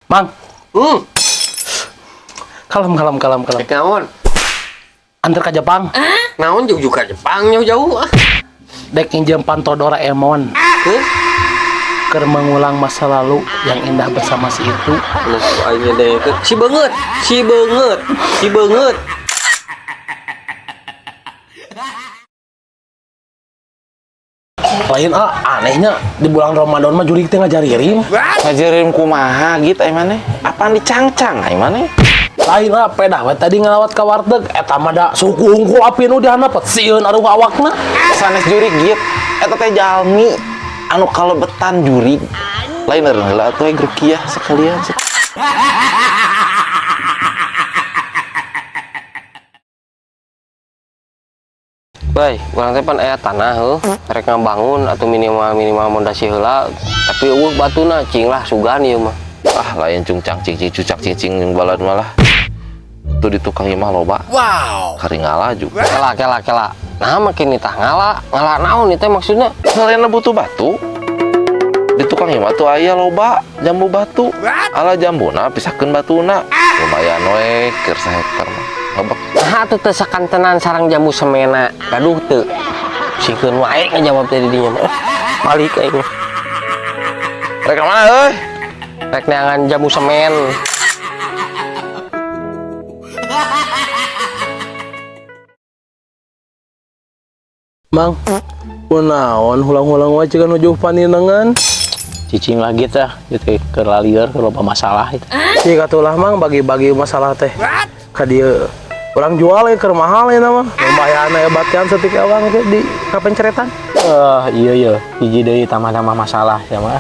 Mang. Kalem, kalem, kalem, kalem. Rek naon? Anter ka Jepang. Naon jauh juga Jepang jauh-jauh ah. Dek nginjem panto Doraemon. Heuh? Keur mengulang masa lalu yang indah bersama si itu. Nah, aing deh si beungeut, si beungeut, si beungeut. Lain ah, anehnya di bulan Ramadan mah jurig teh ngajaririm. Ngajarin kumaha gitu ai maneh? Apaan dicangcang ai maneh? Lain ah, pedah we tadi ngelawat ka warteg eta mah da suku hungkul api nu dihandap sieun aduh awakna. Sanes jurig gitu. Eta teh jalmi anu kalebetan jurig. Lain eureun heula atuh aing rukiah sekalian. Bay, urang teh pan aya tanah heuh, rek ngabangun atau minimal minimal mondasi heula, tapi euweuh batuna cing lah sugan ieu mah. Ah, lain cungcang cingcing cucak cingcing jeung balad malah. Tuh di tukang imah loba. Wow. Kari ngala juga. Kela kela kela. Nah makin nitah ngala, ngala naon ieu teh maksudna? Kalian butuh batu. Di tukang imah tuh aya loba jambu batu. Ala jambuna pisahkeun batuna. Lumayan we keur sahektar mah. Ngebek. Nah atuh teu sakantenan sarang jambu semena. Gaduh teu. Sikeun wae ngajawab teh di dinya mah. Balik aing. Rek ka mana euy? Rek neangan jambu semen. Mang, kunaon hulang-hulang wae ceuk nuju paninengan. Cicing lagi tah gitu keur lalieur keur loba masalah itu. Cik atulah Mang bagi-bagi masalah teh. Ka dieu urang jual ya keur mahal ya nama. Lumayan aya batian setik awang teh di kapenceretan. Eh, iya iya, hiji deui tambah-tambah masalah ya mah.